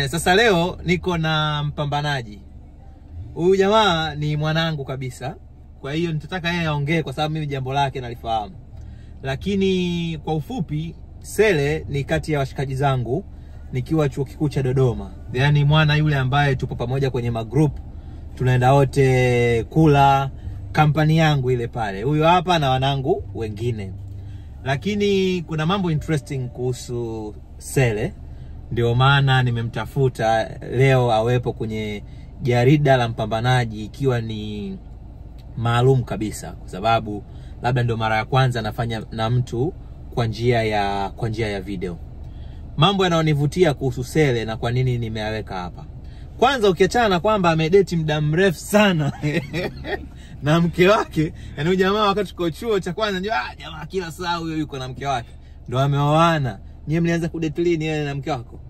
Sasa leo niko na mpambanaji. Huyu jamaa ni mwanangu kabisa. Kwa hiyo nitataka yeye aongee kwa sababu mimi jambo lake nalifahamu. Lakini kwa ufupi, Sele ni kati ya washikaji zangu nikiwa chuo kikuu cha Dodoma. Yaani mwana yule ambaye tupo pamoja kwenye magroup, tunaenda wote kula, kampani yangu ile pale. Huyu hapa na wanangu wengine. Lakini kuna mambo interesting kuhusu Sele. Ndio maana nimemtafuta leo awepo kwenye jarida la mpambanaji, ikiwa ni maalum kabisa kwa sababu labda ndio mara ya kwanza nafanya na mtu kwa njia ya video. Mambo yanayonivutia kuhusu Sele na kwa nini nimeyaweka hapa. Kwanza, ukiachana na kwamba amedate muda mrefu sana na mke wake, yaani huyu jamaa wakati tuko chuo cha kwanza ndio jamaa kila saa huyo yuko na mke wake. Ndio ameoana. Nyie mlianza kudate lini wewe na mke wako?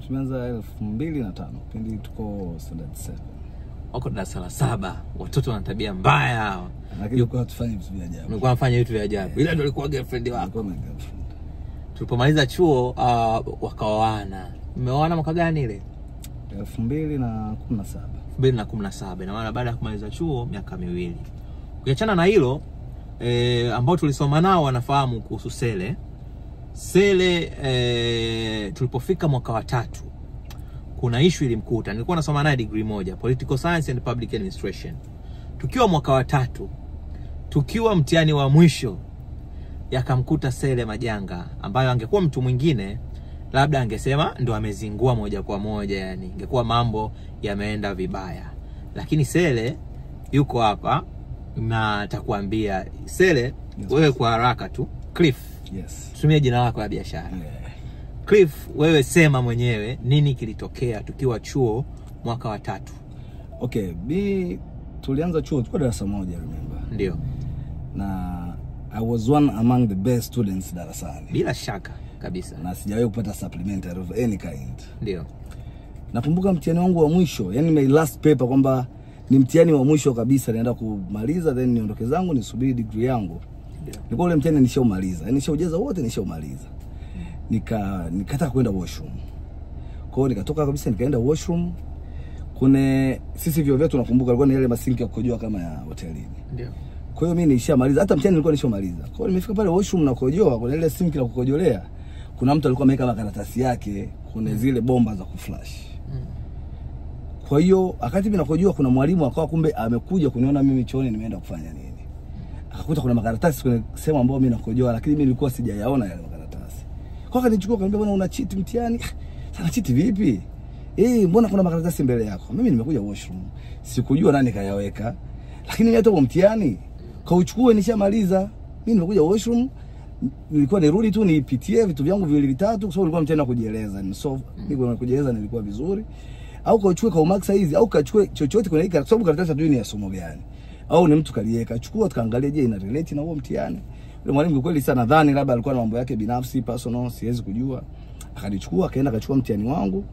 Tumeanza 2005 kipindi tuko standard 7. Wako darasa la 7. Watoto wana tabia mbaya hawa. Lakini kwa tufanye vitu vya ajabu. Mlikuwa mnafanya vitu vya ajabu. Ila ndio alikuwa girlfriend wako. Alikuwa my girlfriend. Tulipomaliza chuo wakaoana. Mmeoana mwaka gani ile? 2017. 2017. Ina maana baada ya kumaliza chuo miaka miwili. Ukiachana na hilo, ambao tulisoma nao wanafahamu kuhusu Sele. Sele tulipofika mwaka wa 3 kuna issue ilimkuta. Nilikuwa nasoma naye degree moja, Political Science and Public Administration. Tukiwa mwaka wa 3, tukiwa mtihani wa mwisho, yakamkuta Sele majanga ambayo angekuwa mtu mwingine labda angesema ndo amezingua moja kwa moja, yani ingekuwa mambo yameenda vibaya. Lakini Sele yuko hapa na atakwambia. Sele, yes, wewe kwa haraka tu, Cliff. Yes. Tumia jina lako la biashara. Yeah. Cliff, wewe sema mwenyewe nini kilitokea tukiwa chuo mwaka wa 3. Okay, tulianza chuo tulikuwa darasa moja, remember. Ndio. Na I was one among the best students darasani. Bila shaka kabisa. Na sijawahi kupata supplementary of any kind. Ndio. Nakumbuka mtihani wangu wa mwisho, yani my last paper, kwamba ni mtihani wa mwisho kabisa naenda kumaliza then niondoke zangu nisubiri degree yangu. Nilikuwa ule mtihani nishaumaliza. Yaani nishaujaza wote nishaumaliza. Nikataka kwenda washroom. Kwa hiyo nikatoka kabisa nikaenda washroom. Kuna sisi vyoo vyetu nakumbuka ilikuwa ni yale masinki ya kukojoa kama ya hotelini. Ndio. Kwa hiyo mimi nishamaliza, hata mtihani nilikuwa nishamaliza. Kwa hiyo nimefika pale washroom na kukojoa, kuna ile sinki la kukojolea. Kuna mtu alikuwa ameweka makaratasi yake, kuna zile bomba za kuflash. Kwa hiyo wakati mimi nakojoa kuna mwalimu akawa kumbe amekuja kuniona mimi chooni nimeenda kufanya nini. Akakuta kuna makaratasi kwenye sehemu ambayo mimi nakojoa, lakini mimi nilikuwa sijayaona yale makaratasi. Kwa hiyo akanichukua akaniambia, bwana una cheat mtihani. Sasa cheat vipi? Mbona kuna makaratasi mbele yako? Mimi nimekuja washroom. Sikujua nani kayaweka. Lakini hata huo mtihani kauchukue nishamaliza. Mimi nimekuja washroom, nilikuwa nirudi tu nipitie vitu vyangu viwili vitatu kwa sababu nilikuwa mtihani wa kujieleza. So nilikuwa kujieleza nilikuwa vizuri. Au kauchukue kwa marks hizi au kachukue chochote kwenye hiki kwa sababu karatasi hatujui ni ya somo gani. Au ni mtu kaliweka, chukua tukaangalia je ina relate na huo mtihani. Yule mwalimu kwa kweli sana nadhani labda alikuwa na mambo yake binafsi personal, siwezi kujua. Akanichukua akaenda akachukua mtihani wangu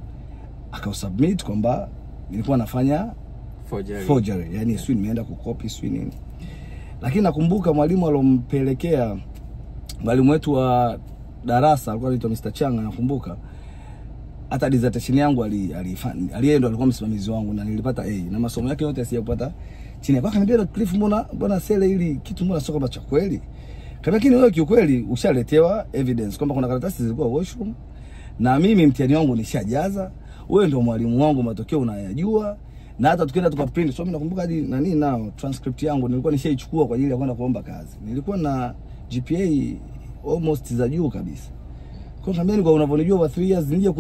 akausubmit kwamba nilikuwa nafanya forgery. Yani sio nimeenda kucopy sio nini. Lakini nakumbuka mwalimu alompelekea, mwalimu wetu wa darasa alikuwa anaitwa Mr. Changa, nakumbuka hata dissertation yangu aliye ndo alikuwa msimamizi wangu na nilipata A na masomo yake yote sijapata chini. Kwa akaniambia, Cliff, mbona Sele ili kitu mbona sio kama cha kweli? Kama lakini wewe kiukweli ushaletewa evidence kwamba kuna karatasi zilikuwa washroom na mimi mtihani wangu nishajaza, wewe ndio mwalimu wangu, matokeo unayajua, na hata tukienda tukaprint. So mimi nakumbuka hadi nani nao transcript yangu nilikuwa nishaichukua kwa ajili ya kwenda kuomba kazi. Nilikuwa na GPA almost za juu kabisa. Kwa hiyo nikamwambia, kwa unavyonijua kwa 3 years nije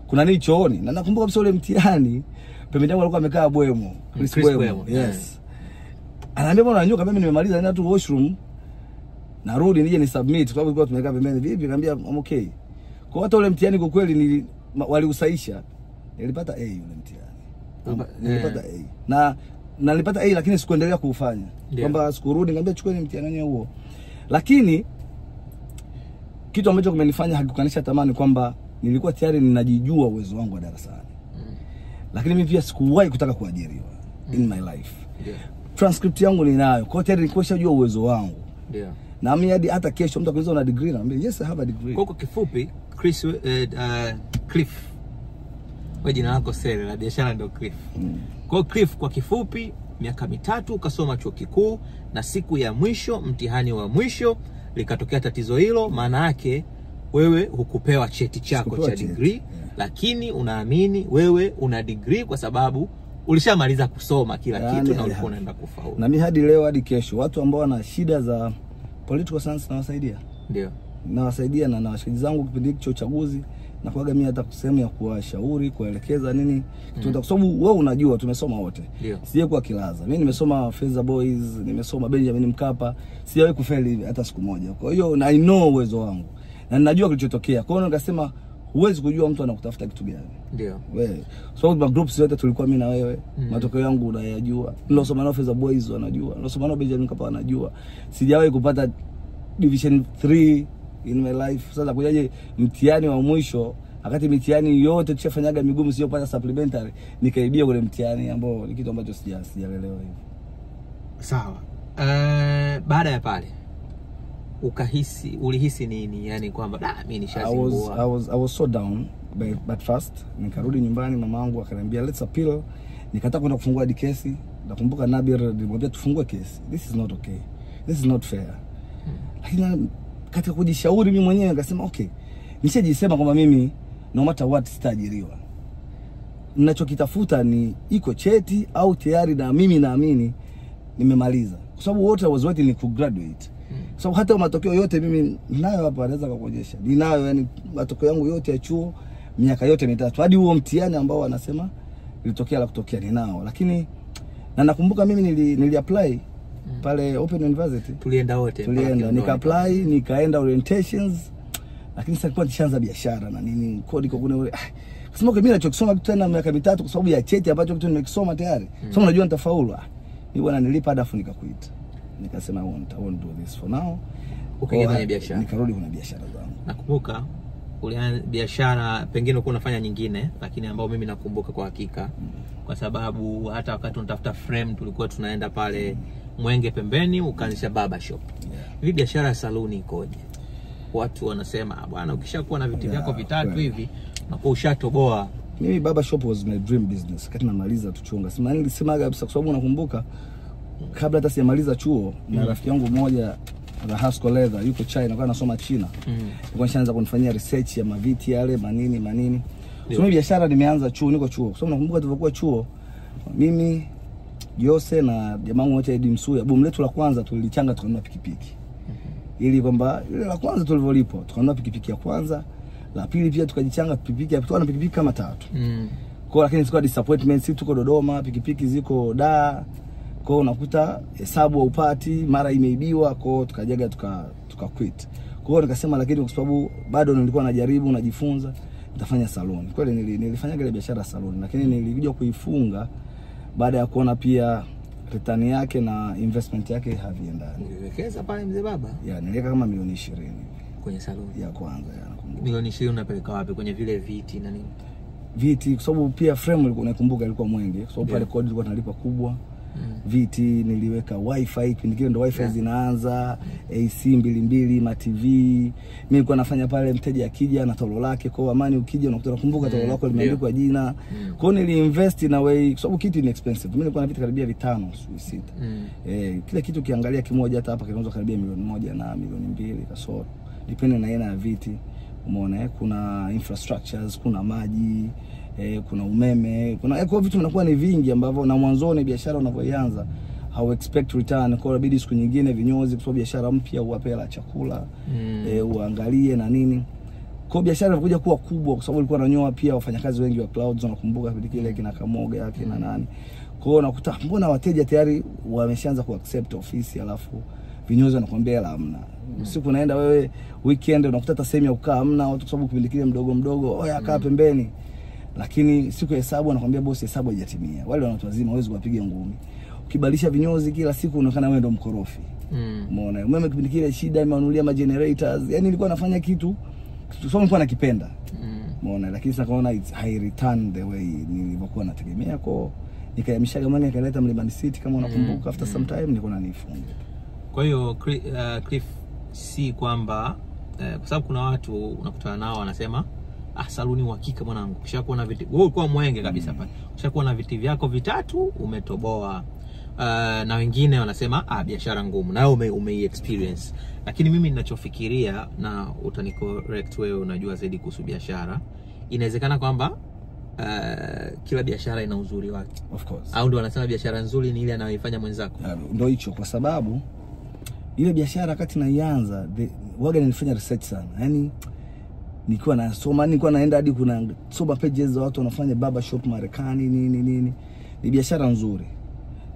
kuna nini chooni. Na nakumbuka kabisa ule mtihani pembeni yangu alikuwa amekaa Bwemo, Chris Bwemo. Yes. Anaambia bwana unajua kama mimi nimemaliza naenda tu washroom narudi nije ni submit kwa sababu tulikuwa tumekaa pembeni. Vipi? Nikamwambia I'm okay. Kwa hata ule mtihani kwa kweli waliusaisha. Nilipata A ule mtihani. Nilipata A. Na nilipata A lakini sikuendelea kuufanya. Kwamba sikurudi, nikamwambia chukueni mtihani wenyewe huo. Lakini kitu ambacho kimenifanya hakikukanisha tamani kwamba nilikuwa tayari ninajijua uwezo wangu wa darasani. Lakini mimi pia sikuwahi kutaka kuajiriwa in my life. Transcript yangu ninayo. Kwa hiyo tayari nilikuwa nishajua uwezo wangu. Na mimi hadi hata kesho mtu akiuliza una degree, naambia yes I have a degree. Kwa kifupi Chris Cliff. Wewe jina lako Sele la biashara ndio Cliff. Kwa hiyo Cliff kwa kifupi, miaka 3 ukasoma chuo kikuu, na siku ya mwisho, mtihani wa mwisho likatokea tatizo hilo. Maana yake wewe hukupewa cheti chako cha degree, yeah. Lakini unaamini wewe una degree kwa sababu ulishamaliza kusoma kila kitu na ulikuwa unaenda kufaulu. Na mimi hadi leo hadi kesho watu ambao wana shida za political science nawasaidia. Ndio. Nawasaidia na washikaji zangu kipindi cha uchaguzi na kuaga mimi hata sehemu ya kuwashauri, kuelekeza nini. Kwa sababu wewe unajua tumesoma wote. Sije kuwa kilaza. Mimi nimesoma Feza Boys, nimesoma Benjamin Mkapa, sijawahi kufeli hata siku moja. Kwa hiyo na I know uwezo wangu. Na ninajua kilichotokea. Kwa hiyo nikasema huwezi kujua mtu anakutafuta kitu gani. Ndio. Wewe. So kwa groups yote tulikuwa mimi na wewe, matokeo yangu unayajua. Nilosoma nao Feza Boys wanajua. Nilosoma nao Benjamin Mkapa wanajua. Sijawahi kupata division 3 in my life. Sasa kujaje mtihani wa mwisho wakati mitihani yote tushafanyaga migumu sio kupata supplementary, nikaibia kule mtihani ambao ni kitu ambacho sijalelewa hivi. Sawa. Baada ya pale ukahisi, ulihisi nini? Yani kwamba mimi nishazingua. I was so down but first nikarudi nyumbani, mamangu akaniambia let's appeal. Nikataka kwenda kufungua hadi kesi. Nakumbuka Nabir nilimwambia tufungue kesi. This is not okay. This is not fair. Lakini katika kujishauri mimi mwenyewe nikasema okay, nishajisema kwamba mimi no matter what sitaajiriwa. Ninachokitafuta ni iko cheti au tayari na mimi naamini nimemaliza. Kwa sababu wote I was waiting to graduate. Kwa sababu hata matokeo yote mimi ninayo hapa, naweza kukuonyesha. Ninayo yani matokeo yangu yote ya chuo miaka yote mitatu hadi huo mtihani ambao wanasema ilitokea la kutokea ninao. Lakini na nakumbuka mimi nili apply pale Open University. Tulienda wote. Tulienda, nika apply, nikaenda orientations. Lakini sasa nilikuwa nishaanza biashara na nini, kodi kwa kuna ule. Kasema okay, mimi ninachokisoma kitu tena miaka 3 kwa sababu ya cheti ambacho kitu nimekisoma tayari. Sasa unajua nitafaulu. Mimi bwana nilipa adafu nikakuita. Nikasema I won't do this for now. Ukaingia kwenye biashara. Nikarudi kwenye biashara zangu. Nakumbuka ulianza biashara, pengine ulikuwa unafanya nyingine, lakini ambao mimi nakumbuka kwa hakika. Kwa sababu hata wakati unatafuta frame tulikuwa tunaenda pale Mwenge pembeni, ukaanzisha barber shop. Hivi biashara ya saluni ikoje? Watu wanasema bwana ukishakuwa na viti vyako vitatu hivi unakuwa ushatoboa. Mimi barber shop was my dream business. Wakati namaliza tu chuo ngasema, nilisemaga kabisa kwa sababu nakumbuka kabla hata sijamaliza chuo na rafiki yangu mmoja Rahasco Leather yuko China, alikuwa anasoma China. Alikuwa ashaanza kunifanyia research ya maviti yale manini manini. So mimi biashara nimeanza chuo, niko chuo. Kwa sababu nakumbuka tulivyokuwa chuo mimi Jose na jamaa wangu wote Eddie Msuya, boom letu la kwanza tulichanga tukanunua pikipiki. Ili kwamba ile la kwanza tulivyolipwa tukanunua pikipiki ya kwanza, la pili pia tukajichanga pikipiki, tukawa na pikipiki kama 3. Kwa lakini sikuwa disappointment, sisi tuko Dodoma, pikipiki ziko Dar. Kwa unakuta hesabu haupati, mara imeibiwa, kwa tukajaga tuka quit. Kwa hiyo nikasema lakini kwa sababu bado nilikuwa najaribu najifunza, nitafanya salon. Kweli nilifanya ile biashara salon, lakini nilikuja kuifunga baada ya kuona pia return yake na investment yake haviendani. Uliwekeza pale mzee baba? Ya, niliweka kama milioni 20 hivi kwenye salon ya kwanza, ya nakumbuka. Milioni 20 unapeleka wapi? Kwenye vile viti na nini? Viti kwa sababu pia frame ilikuwa nakumbuka ilikuwa Mwenge, kwa sababu pale kodi ilikuwa tunalipa kubwa. Viti niliweka wifi, kipindi kile ndo wifi zinaanza, AC 22, ma TV. Mimi nilikuwa nafanya pale, mteja akija na tolo lake, kwa amani ukija unakuta nakumbuka tolo lako limeandikwa jina. Kwa hiyo niliinvest in a way kwa sababu kitu ni expensive. Mimi nilikuwa na vitu karibia 5 6. Kila kitu ukiangalia kimoja hata hapa kinaweza karibia milioni 1 na milioni 2 kasoro. Depending na aina ya viti. Umeona kuna infrastructures, kuna maji, kuna umeme, kuna kwa vitu vinakuwa ni vingi ambavyo na mwanzoni biashara unapoianza how expect return. Kwa inabidi siku nyingine vinyozi, kwa sababu biashara mpya uwape hela chakula, uangalie na nini. Kwa biashara ilikuja kuwa kubwa kwa sababu ilikuwa nanyoa pia wafanyakazi wengi wa Clouds, unakumbuka kipindi kile kina Kamoga kina nani. Kwa hiyo unakuta mbona wateja tayari wameshaanza ku accept ofisi, alafu vinyozi wanakuambia hela hamna. Usiku unaenda wewe weekend unakuta hata sehemu ya kukaa hamna watu, kwa sababu kipindi kile mdogo mdogo, oya kaa pembeni. Lakini siku ya hesabu anakuambia boss hesabu haijatimia. Wale watu wazima hawezi kuwapiga ngumi. Ukibadilisha vinyozi kila siku unaonekana wewe ndo mkorofi. Umeona? Umeme kipindi kile shida, imewanunulia ma generators. Yaani nilikuwa nafanya kitu sio nilikuwa nakipenda. Umeona? Lakini sasa kaona it's high return the way nilivyokuwa nategemea, kwa nikahamisha mali nikaleta Mlimani City kama unakumbuka. After some time nilikuwa nanifunga. Kwa hiyo Cliff, si kwamba kwa sababu kuna watu unakutana nao wanasema Saluni uhakika mwanangu. Ukishakuwa na viti, wewe ulikuwa mwenge kabisa pale. Ukishakuwa na viti vyako vitatu umetoboa. Na wengine wanasema biashara ngumu, na wewe ume experience. Lakini mimi ninachofikiria, na utani correct wewe unajua zaidi kuhusu biashara, inawezekana kwamba kila biashara ina uzuri wake. Of course. Au ndio wanasema biashara nzuri ni ile anayoifanya mwenzako. Ndio hicho, kwa sababu ile biashara wakati naianza waga nilifanya research sana. Yaani nilikuwa nasoma, nilikuwa naenda hadi kuna soma pages za watu wanafanya barber shop Marekani nini nini. Ni biashara nzuri.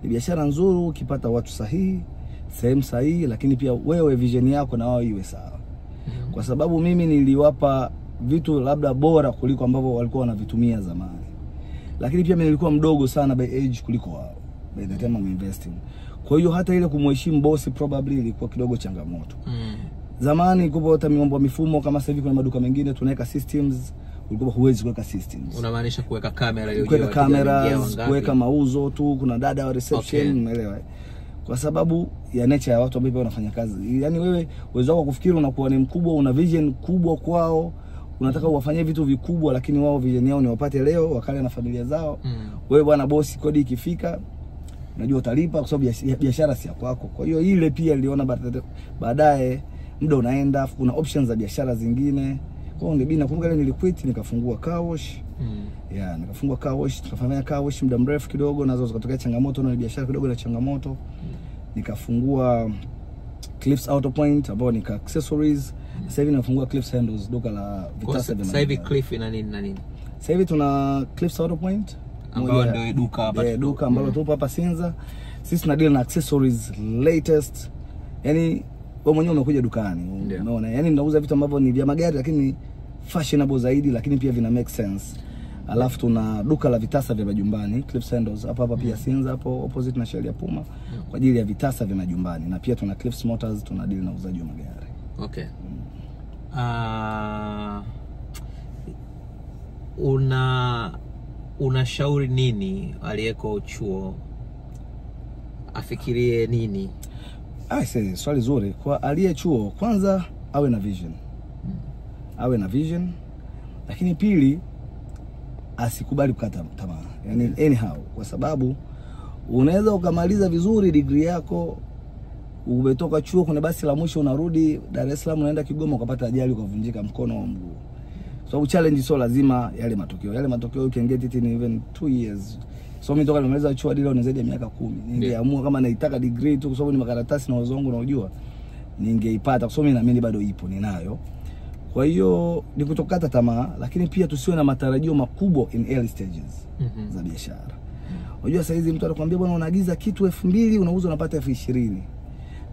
Ni biashara nzuri ukipata watu sahihi, sehemu sahihi, lakini pia wewe vision yako na wao iwe sawa. Kwa sababu mimi niliwapa vitu labda bora kuliko ambavyo walikuwa wanavitumia zamani. Lakini pia mimi nilikuwa mdogo sana by age kuliko wao by the time I'm investing. Kwa hiyo hata ile kumheshimu bosi probably ilikuwa kidogo changamoto. Zamani kulikuwa hata miombo mifumo kama sasa hivi kuna maduka mengine tunaweka systems, ulikuwa huwezi kuweka systems. Unamaanisha kuweka kamera ile, kuweka cameras, kuweka mauzo tu, kuna dada wa reception, umeelewa? Kwa sababu ya nature ya watu ambao wanafanya kazi. Yaani wewe uwezo wako kufikiri unakuwa ni mkubwa, una vision kubwa kwao, unataka uwafanyie vitu vikubwa, lakini wao vision yao ni wapate leo, wakale na familia zao. Wewe bwana bosi, kodi ikifika unajua utalipa kwa sababu biashara si ya kwako. Kwa hiyo ile pia niliona baadaye muda unaenda, kuna options za biashara zingine. Kwa hiyo ndio nakumbuka ile niliquit nikafungua car wash. Yeah, nikafungua car wash, nikafanya car wash muda mrefu kidogo, nazo zikatokea changamoto na biashara kidogo na changamoto. Nikafungua Cliffs Auto Point ambao ni accessories. Sasa hivi nafungua Cliffs Handles, duka la vitasa vya. Sasa hivi Cliff ina nini na nini? Sasa hivi tuna Cliffs Auto Point ambao ndio duka hapa. Duka ambalo tupo hapa Sinza. Sisi tuna deal na accessories latest. Yaani wewe mwenyewe umekuja dukani, umeona? Yaani ninauza vitu ambavyo ni vya magari lakini fashionable zaidi, lakini pia vina make sense. Alafu tuna duka la vitasa vya majumbani, Cliffs Handles hapa hapa pia Sinza hapo opposite na Shell ya Puma, kwa ajili ya vitasa vya majumbani. Na pia tuna Cliffs Motors, tuna deal na uuzaji wa magari. Okay. Unashauri nini aliyeko chuo afikirie nini? Swali zuri. Kwa aliye chuo, kwanza awe na vision. Awe na vision. Lakini pili, asikubali kukata tamaa. Yaani anyhow, kwa sababu unaweza ukamaliza vizuri degree yako, umetoka chuo, kuna basi la mwisho unarudi Dar es Salaam, unaenda Kigoma ukapata ajali ukavunjika mkono au mguu. So challenge sio lazima yale matokeo. Yale matokeo you can get it in even 2 years. So mimi toka nimemaliza chuo hadi leo ni zaidi ya miaka 10. Ningeamua kama naitaka degree tu kwa sababu ni makaratasi na wazongo na unajua, ningeipata kwa sababu mimi naamini bado ipo, ninayo. Kwa hiyo ni kutokata tamaa, lakini pia tusiwe na matarajio makubwa in early stages za biashara. Unajua saa hizi mtu anakuambia bwana unaagiza kitu 2000 unauza unapata 20,000.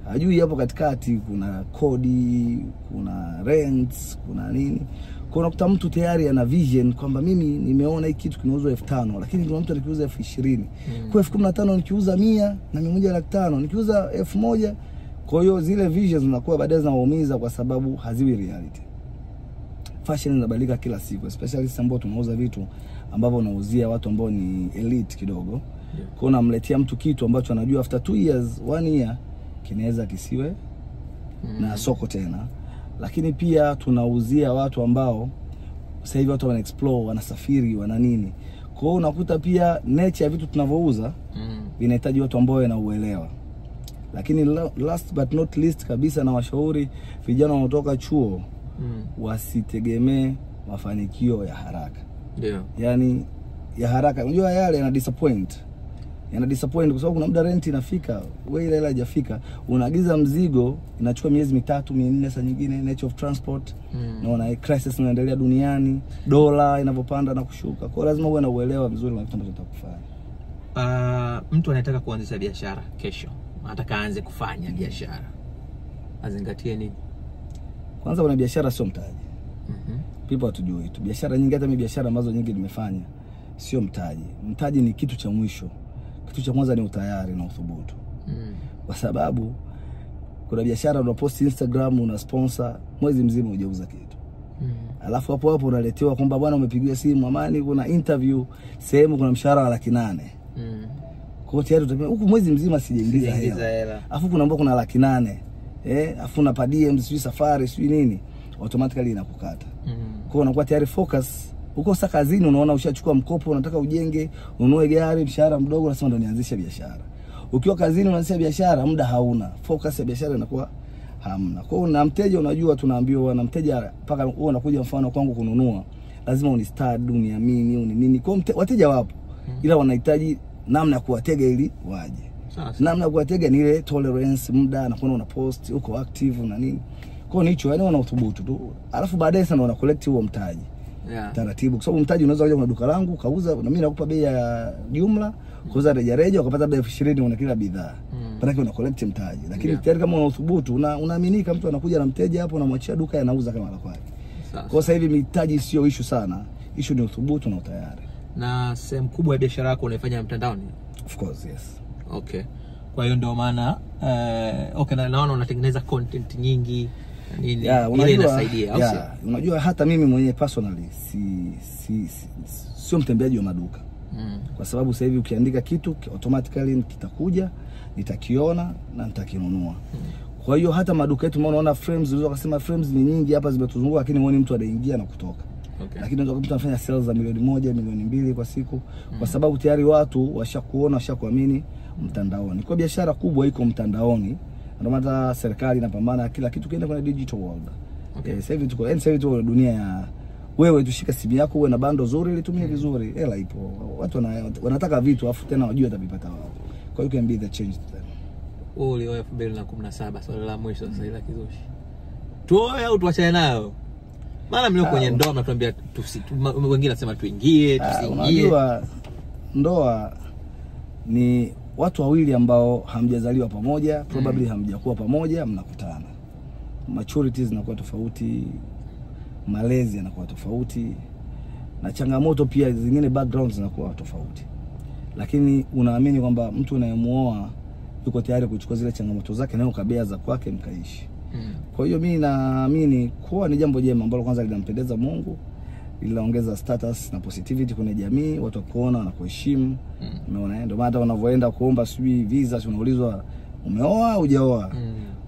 Hajui hapo katikati kuna kodi, kuna rents, kuna nini. Kwa unakuta mtu tayari ana vision kwamba mimi nimeona hiki kitu kinauzwa 5000, lakini kuna mtu anakiuza 20,000. Kwa 15,000 nikiuza 100 na 100,500, nikiuza 1000. Kwa hiyo zile visions zinakuwa baadaye zinawaumiza kwa sababu haziwi reality. Fashion inabadilika kila siku, especially sisi ambao tunauza vitu ambavyo unauzia watu ambao ni elite kidogo. Kwa hiyo unamletea mtu kitu ambacho anajua after 2 years, 1 year kinaweza kisiwe na soko tena. Lakini pia tunauzia watu ambao sasa hivi watu wana explore, wanasafiri, wana nini. Kwa hiyo unakuta pia nature ya vitu tunavyouza vinahitaji watu ambao wanauelewa. Lakini last but not least kabisa, na washauri vijana wanaotoka chuo wasitegemee mafanikio ya haraka. Ndio. Yaani ya haraka, unajua yale yana disappoint. Yana disappoint kwa sababu kuna muda rent inafika, wewe ile hela haijafika, unaagiza mzigo inachukua miezi 3, 4, saa nyingine nature of transport. Naona crisis inaendelea duniani, dola inavyopanda na kushuka. Kwa hiyo lazima uwe na uelewa vizuri na kitu ambacho utakufanya. Mtu anataka kuanzisha biashara kesho, anataka aanze kufanya biashara, azingatie nini? Kwanza kuna biashara sio mtaji. People hatujui tu. Biashara nyingi, hata mimi biashara ambazo nyingi nimefanya sio mtaji. Mtaji ni kitu cha mwisho. Kitu cha kwanza ni utayari na uthubutu. Kwa sababu kuna biashara unapost Instagram, una sponsor, mwezi mzima hujauza kitu. Alafu hapo hapo unaletewa kwamba bwana umepigiwa simu Amani, kuna interview sehemu kuna mshahara wa 800,000. Kwa hiyo tayari utapewa huku mwezi mzima sijaingiza hela. Alafu kuna ambao kuna 800,000. Alafu una per diem, sijui safari, sijui nini, automatically inakukata. Kwa hiyo unakuwa tayari focus. Uko sasa kazini, unaona ushachukua mkopo, unataka ujenge, ununue gari, mshahara mdogo, unasema ndo nianzishe biashara. Ukiwa kazini unaanzisha biashara, muda hauna. Focus ya biashara inakuwa hamna. Kwa hiyo na mteja, unajua tunaambiwa na mteja mpaka wewe unakuja mfano kwangu kununua, lazima unistadi, uniamini, uni nini. Kwa hiyo wateja wapo. Ila wanahitaji namna ya kuwatega ili waje. Namna ya kuwatega ni ile tolerance, muda, na kuona una post, uko active na nini. Kwa hiyo nicho, yani wana uthubutu tu. Alafu baadaye sana wana collect huo mtaji. Taratibu, kwa sababu mtaji unaweza kuja kwenye duka langu kauza, na mimi nakupa bei ya jumla, kuuza rejareja ukapata labda 20,000 una kila bidhaa. Maana una collect mtaji. Lakini tayari kama una uthubutu, unaaminika, mtu anakuja na mteja hapo, unamwachia duka, anauza kama la kwake. Kwa sasa hivi mitaji sio issue sana. Issue ni uthubutu na utayari. Na sehemu kubwa ya biashara yako unaifanya mtandaoni? Of course, yes. Okay. Kwa hiyo ndio maana okay, na naona unatengeneza content nyingi nini, ile inasaidia, au sio? Unajua hata mimi mwenyewe personally sio mtembeaji wa maduka. Kwa sababu sasa hivi ukiandika kitu automatically kitakuja, nitakiona na nitakinunua. Kwa hiyo hata maduka yetu unaona frames, unaweza kusema frames ni nyingi hapa zimetuzunguka, lakini huoni mtu anaingia na kutoka. Lakini unaweza mtu anafanya sales za 1 milioni, 2 milioni kwa siku, kwa sababu tayari watu washakuona, washakuamini mtandaoni. Kwa biashara kubwa iko mtandaoni. Ndio maana serikali inapambana kila kitu kiende kwenye digital world. Sasa hivi tuko, sasa hivi tuko dunia ya wewe tushika simu yako, uwe na bando zuri ili tumie vizuri. Hela ipo. Watu wanataka vitu afu tena wajue watavipata wapi. Kwa hiyo you can be the change to them. Wewe ulioa 2017, swali la mwisho sasa ila kizushi. Tuoe au tuachane nayo? Maana mlio kwenye ndoa mnatuambia wengine nasema tuingie, tusiingie. Unajua ndoa ni watu wawili ambao hamjazaliwa pamoja, probably hamjakuwa pamoja, mnakutana. Maturity zinakuwa tofauti, malezi yanakuwa tofauti, na changamoto pia zingine, backgrounds zinakuwa tofauti. Lakini unaamini kwamba mtu unayemuoa yuko tayari kuchukua zile changamoto zake na ukabea za kwake mkaishi. Kwa hiyo mimi naamini kuoa ni jambo jema ambalo kwanza linampendeza Mungu, linaongeza status na positivity kwenye jamii, watu wakuona na kuheshimu. Umeona, ndio maana hata unavyoenda kuomba sijui visa, si unaulizwa umeoa au hujaoa.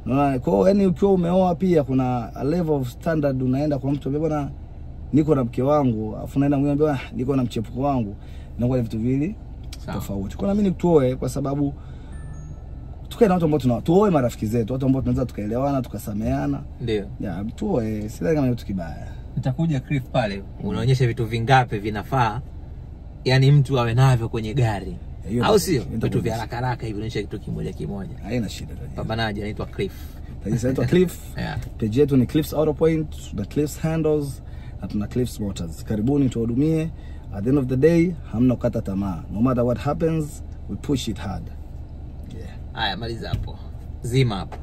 Unaona, kwa hiyo yani ukiwa umeoa pia kuna a level of standard, unaenda kwa mtu bwana, niko na mke wangu, afu unaenda mwingine bwana, niko na mchepuko wangu, inakuwa ni vitu viwili tofauti. Kwa mimi tuoe kwa sababu tukae na watu ambao tuoe marafiki zetu, watu ambao tunaweza tukaelewana, tukasameana. Ndio. Ya, tuoe, sidhani kama ni kitu kibaya. Nitakuja Cliff pale, unaonyesha vitu vingapi vinafaa yani mtu awe navyo kwenye gari. Au sio? Vitu vya haraka haraka hivi, unaonyesha kitu kimoja kimoja. Haina shida tajiri. Pambanaji anaitwa Cliff. Tajiri anaitwa Cliff. Page yetu ni Cliffs Auto Point, tuna Cliffs Handles na tuna Cliffs Motors. Karibuni tuwahudumie. At the end of the day, hamna kukata tamaa. No matter what happens, we push it hard. Yeah. Haya, maliza hapo. Zima hapo.